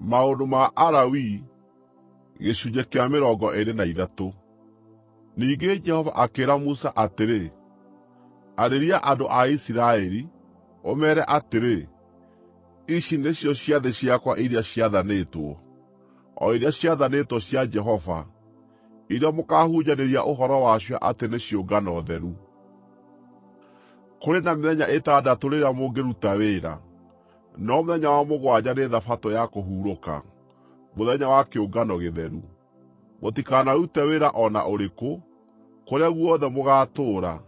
Maũndũ ma Alawii gĩcunjĩ kĩa 23. Ningĩ Jehova akĩĩra Musa atĩrĩ, “Arĩria andũ a Isiraeli, ũmeere atĩrĩ, ‘Ici nĩcio ciathĩ ciakwa iria ciathanĩtwo, o iria ciathanĩtwo cia Jehova, iria mũkaahunjanĩria ũhoro wacio atĩ nĩ ciũngano theru. Kũrĩ na mĩthenya ĩtandatũ rĩrĩa mũngĩruta wĩra, no mũthenya wa mũgwanja nĩ Thabatũ ya kũhurũka, mũthenya wa kĩũngano gĩtheru. Mũtikanarute wĩra o na ũrĩkũ, kũrĩa guothe mũgaatũũra;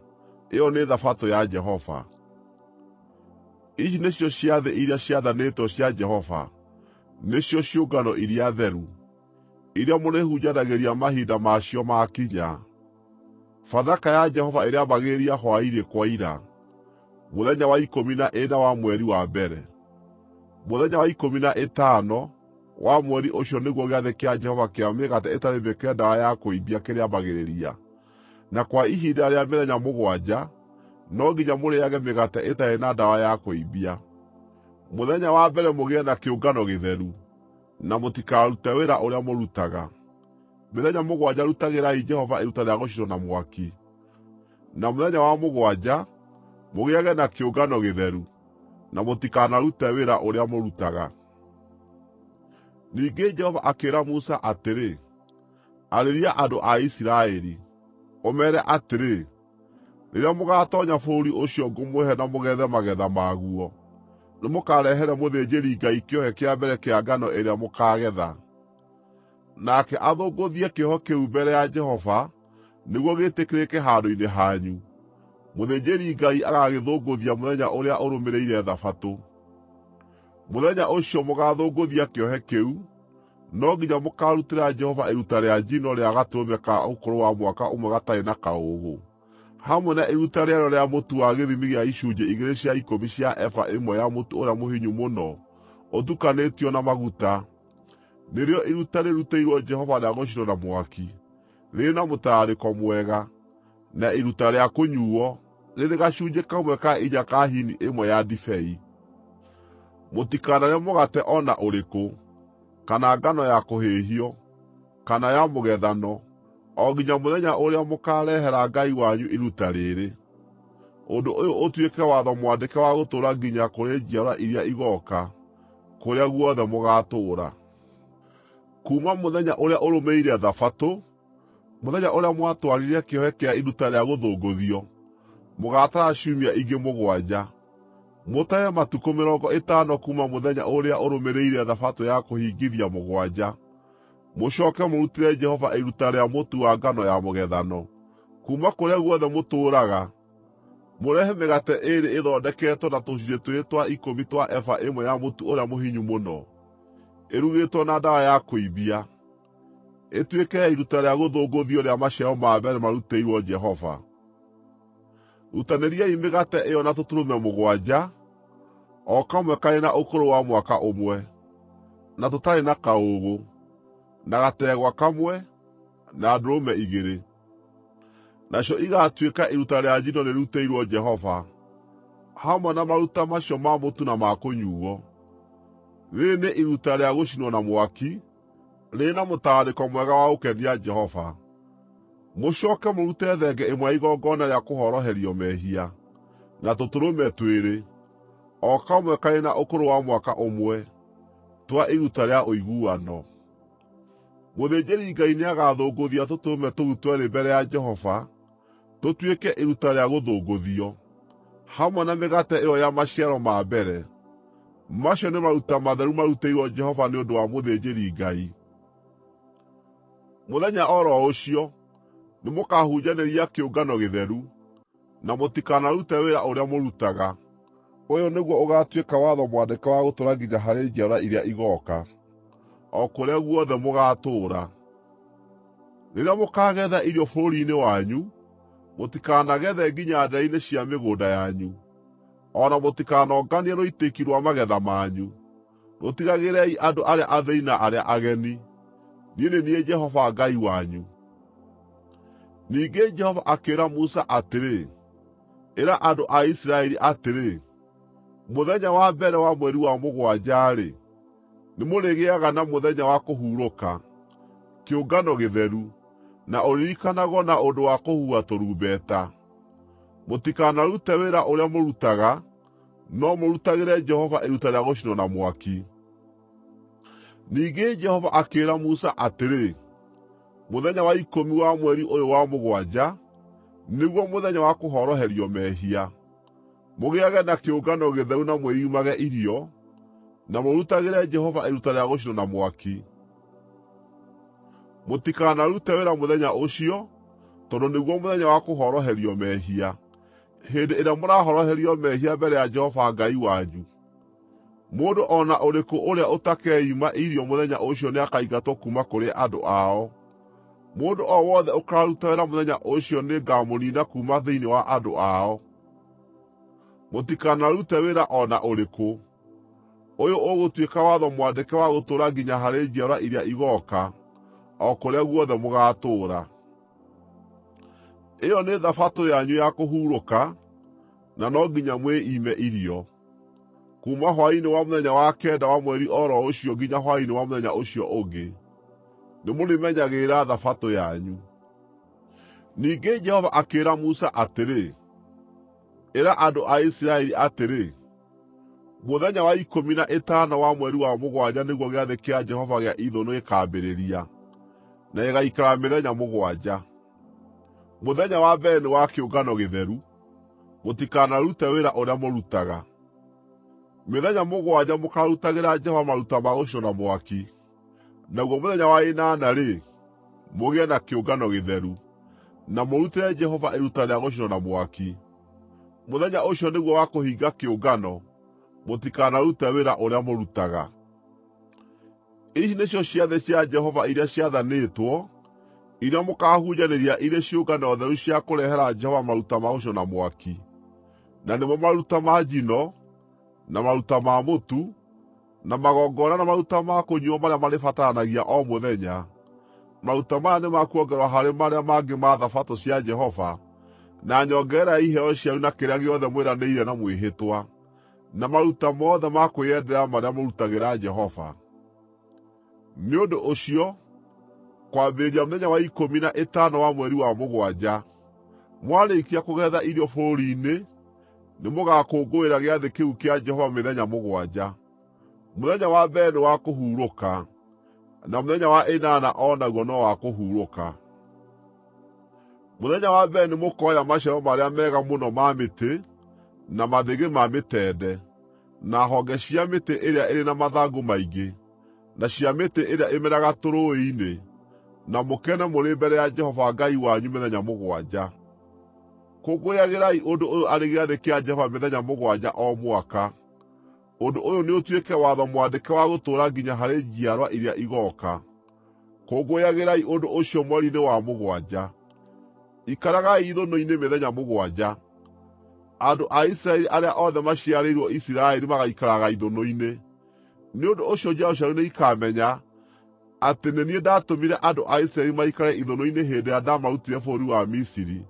ĩyo nĩ Thabatũ ya Jehova. Ici nĩcio ciathĩ iria ciathanĩtwo cia Jehova, nĩcio ciũngano iria theru, iria mũrĩhunjanagĩria mahinda ma cio maakinya. Bathaka ya Jehova ĩrĩambagĩrĩria hwaĩ-inĩ kwaira, mũthenya wa 14 wa mweri wa mbere. Mũthenya wa 15 wa mweri ũcio nĩguo gĩathĩ kĩa Jehova kĩa Mĩgate Ĩtarĩ Mĩĩkĩre Ndawa ya Kũimbia kĩrĩambagĩrĩria, na kwa ihinda rĩa mĩthenya mũgwanja no nginya mũrĩĩage mĩgate ĩtarĩ na ndawa ya kũimbia. Mũthenya wa mbere mũgĩe na kĩũngano gĩtheru, na mũtikarute wĩra ũrĩa mũrutaga. Mĩthenya mũgwanja rutagĩrai Jehova iruta rĩa gũcinwo na mwaki. Na mũthenya wa mũgwanja mũgĩage na kĩũngano gĩtheru, na mũtikanarute wĩra ũrĩa mũrutaga. Ningĩ Jehova akĩĩra Musa atĩrĩ, “Arĩria andũ a Isiraeli, ũmeere atĩrĩ, ‘Rĩrĩa mũgaatoonya bũrũri ũcio ngũmũhe na mũgethe magetha maguo, nĩmũkarehere mũthĩnjĩri-Ngai kĩohe kĩa mbere kĩa ngano ĩrĩa mũkaagetha. Nake athũngũthie kĩohe kĩu mbere ya Jehova nĩguo gĩĩtĩkĩrĩke handũ-inĩ hanyu. Mũthĩnjĩri-Ngai agagĩthũngũthia mũthenya ũrĩa ũrũmĩrĩire Thabatũ. Mũthenya ũcio mũgaathũngũthia kĩohe kĩu, no nginya mũkaarutĩra Jehova iruta rĩa njino rĩa gatũrũme ka ũkũrũ wa mwaka ũmwe gatarĩ na kaũũgũ, hamwe na iruta rĩarĩo rĩa mũtu wa gĩthimi gĩa icunjĩ igĩrĩ cia ikũmi cia eba ĩmwe ya mũtu ũrĩa mũhinyu mũno ũtukanĩtio na maguta, nĩrĩo iruta rĩrutĩirwo Jehova rĩa gũcinwo na mwaki, rĩrĩ na mũtararĩko mwega, na iruta rĩa kũnyuuo, rĩrĩ gacunjĩ kamwe ka inya ka hini ĩmwe ya ndibei. Mũtikanarĩe mũgate o na ũrĩkũ, kana ngano ya kũhĩhio, kana ya mũgethano, o nginya mũthenya ũrĩa mũkaarehera Ngai wanyu iruta rĩrĩ. Ũndũ ũyũ ũtuĩke watho mwandĩke wa gũtũũra nginya kũrĩ njiarwa iria igooka, kũrĩa guothe mũgaatũũra. Kuuma mũthenya ũrĩa ũrũmĩrĩire Thabatũ, mũthenya ũrĩa mwatwarire kĩohe kĩa iruta rĩa gũthũngũthio, mũgaatara ciumia ingĩ mũgwanja. Mũtare matukũ 50 kuuma mũthenya ũrĩa ũrũmĩrĩire Thabatũ ya kũhingithia mũgwanja. Mũcooke mũrutĩre Jehova iruta rĩa mũtu wa ngano ya mũgethano. Kuuma kũrĩa guothe mũtũũraga, mũrehe mĩgate ĩĩrĩ ĩthondeketwo na tũcunjĩ twĩrĩ twa ikũmi twa eba ĩmwe ya mũtu ũrĩa mũhinyu mũno, ĩrugĩtwo na ndawa ya kũimbia, ĩtuĩke ya iruta rĩa gũthũngũthio rĩa maciaro ma mbere marutĩirwo Jehova. Rutanĩriai mĩgate ĩyo na tũtũrũme mũgwanja, o kamwe karĩ na ũkũrũ wa mwaka ũmwe, na tũtarĩ na kaũũgũ, na gategwa kamwe, na ndũrũme igĩrĩ. Nacio igaatuĩka iruta rĩa njino rĩrutĩirwo Jehova, hamwe na maruta macio ma mũtu na ma kũnyuuo. Rĩĩrĩ nĩ iruta rĩa gũcinwo na mwaki, rĩrĩ na mũtararĩko mwega wa gũkenia Jehova. Mũcooke mũrute thenge ĩmwe ya igongona rĩa kũhoroherio mehia, na tũtũrũme twĩrĩ, o kamwe karĩ na ũkũrũ wa mwaka ũmwe, twa iruta rĩa ũiguano. Mũthĩnjĩri-Ngai nĩagathũngũthia tũtũrũme tũu tweerĩ mbere ya Jehova tũtuĩke iruta rĩa gũthũngũthio, hamwe na mĩgate ĩyo ya maciaro ma mbere. Macio nĩ maruta matheru marutĩirwo Jehova nĩ ũndũ wa mũthĩnjĩri-Ngai. Mũthenya o ro ũcio, nĩmũkahunjanĩria kĩũngano gĩtheru, na mũtikanarute wĩra ũrĩa mũrutaga. Ũyũ nĩguo ũgaatuĩka watho mwandĩke wa gũtũũra nginya harĩ njiarwa iria igooka, o kũrĩa guothe mũgaatũũra. Rĩrĩa mũkaagetha irio bũrũri-inĩ wanyu, mũtikanagethe nginya ndeere-inĩ cia mĩgũnda yanyu, o na mũtikanonganie rũitĩki rwa magetha manyu. Rũtigagĩrei andũ arĩa athĩĩni na arĩa ageni. Niĩ nĩ niĩ Jehova Ngai wanyu. Ningĩ Jehova akĩĩra Musa atĩrĩ, “Ĩra andũ a Isiraeli atĩrĩ, ‘Mũthenya wa mbere wa mweri wa mũgwanja-rĩ, Nĩmũrĩgĩaga na mũthenya wa kũhurũka, kĩũngano gĩtheru, na ũririkanagwo na ũndũ wa kũhuha tũrumbeta. Mũtikanarute wĩra ũrĩa mũrutaga, no mũrutagĩre Jehova iruta rĩa gũcinwo na mwaki.’ ” Ningĩ Jehova akĩĩra Musa atĩrĩ, “Mũthenya wa ikũmi wa mweri ũyũ wa mũgwanja nĩguo Mũthenya wa Kũhoroherio Mehia. Mũgĩage na kĩũngano gĩtheru na mwĩimage irio, na mũrutagĩre Jehova iruta rĩa gũcinwo na mwaki. Mũtikanarute wĩra mũthenya ũcio, tondũ nĩguo Mũthenya wa Kũhoroherio Mehia, hĩndĩ ĩrĩa mũrahoroherio mehia mbere ya Jehova Ngai wanyu. Mũndũ o na ũrĩkũ ũrĩa ũtakeima irio mũthenya ũcio nĩakaingatwo kuuma kũrĩ andũ ao. Mũndũ o wothe ũkaaruta wĩra mũthenya ũcio nĩngamũniina kuuma thĩinĩ wa andũ ao. Mũtikanarute wĩra o na ũrĩkũ. Ũyũ ũgũtuĩka watho mwandĩke wa gũtũũra nginya harĩ njiarwa iria igooka, o kũrĩa guothe mũgaatũũra. Ĩyo nĩ Thabatũ yanyu ya kũhurũka, na no nginya mwĩime irio. Kuuma hwaĩ-inĩ wa mũthenya wa kenda wa mweri o ro ũcio nginya hwaĩ-inĩ wa mũthenya ũcio ũngĩ, nĩmũrĩmenyagĩrĩra Thabatũ yanyu.” Ningĩ Jehova akĩĩra Musa atĩrĩ, “Ĩra andũ a Isiraeli atĩrĩ, ‘Mũthenya wa ikũmi na ĩtano wa mweri wa mũgwanja nĩguo Gĩathĩ kĩa Jehova gĩa Ithũnũ gĩkaambĩrĩria, na gĩgaikara mĩthenya mũgwanja. Mũthenya wa mbere nĩ wa kĩũngano gĩtheru, mũtikanarute wĩra ũrĩa mũrutaga. Mĩthenya mũgwanja mũkaarutagĩra Jehova maruta ma gũcinwo na mwaki. Naguo mũthenya wa ĩnana-rĩ, mũgĩe na kĩũngano gĩtheru, na mũrutĩre Jehova iruta rĩa gũcinwo na mwaki. Mũthenya ũcio nĩguo wa kũhinga kĩũngano, mũtikanarute wĩra ũrĩa mũrutaga. Ici nĩcio ciathĩ cia Jehova iria ciathanĩtwo, iria mũkaahunjanĩria irĩ ciũngano theru cia kũrehera Jehova maruta ma gũcinwo na mwaki, na nĩmo maruta ma njino, na maruta ma mũtu, na magongona na maruta ma kũnyuuo marĩa marĩbataranagia o mũthenya. Maruta maya nĩ ma kuongererwo harĩ marĩa mangĩ ma Thabatũ cia Jehova, na nyongerera ya iheo cianyu na kĩrĩa gĩothe mwĩranĩire na mwĩhĩtwa, na maruta mothe ma kwĩyendera marĩa mũrutagĩra Jehova. Nĩ ũndũ ũcio, kwambĩrĩria mũthenya wa ikũmi na ĩtano wa mweri wa mũgwanja, mwarĩkia kũgetha irio bũrũri-inĩ, nĩmũgakũngũĩra gĩathĩ kĩu kĩa Jehova mĩthenya mũgwanja. Mũthenya wa mbere nĩ wa kũhurũka, na mũthenya wa ĩnana o naguo no wa kũhurũka. Mũthenya wa mbere nĩmũkoya maciaro marĩa mega mũno ma mĩtĩ, na mathĩgĩ ma mĩtende, na honge cia mĩtĩ ĩrĩa ĩrĩ na mathangũ maingĩ, na cia mĩtĩ ĩrĩa ĩmeraga tũrũũĩ-inĩ, na mũkene mũrĩ mbere ya Jehova Ngai wanyu mĩthenya mũgwanja. Kũngũyagĩrai ũndũ ũyũ arĩ gĩathĩ kĩa Jehova mĩthenya mũgwanja o mwaka. Ũndũ ũyũ nĩũtuĩke watho mwandĩke wa gũtũũra nginya harĩ njiarwa iria igooka. Kũngũyagĩrai ũndũ ũcio mweri-inĩ wa mũgwanja. Ikaragai ithũnũ-inĩ mĩthenya mũgwanja. Andũ a Isiraeli arĩa othe maciarĩirwo Isiraeli magaikaraga ithũnũ-inĩ. Nĩ ũndũ ũcio njiaro cianyu nĩikamenya atĩ nĩ niĩ ndaatũmire andũ a Isiraeli maikare ithũnũ-inĩ hĩndĩ ĩrĩa ndaamarutire bũrũri wa Misiri.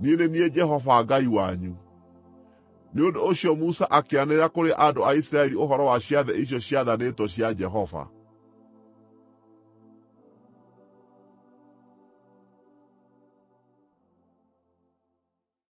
Niĩ nĩ niĩ Jehova Ngai wanyu.” Nĩ ũndũ ũcio Musa akĩanĩrĩra kũrĩ andũ a Isiraeli ũhoro wa ciathĩ icio ciathanĩtwo cia Jehova.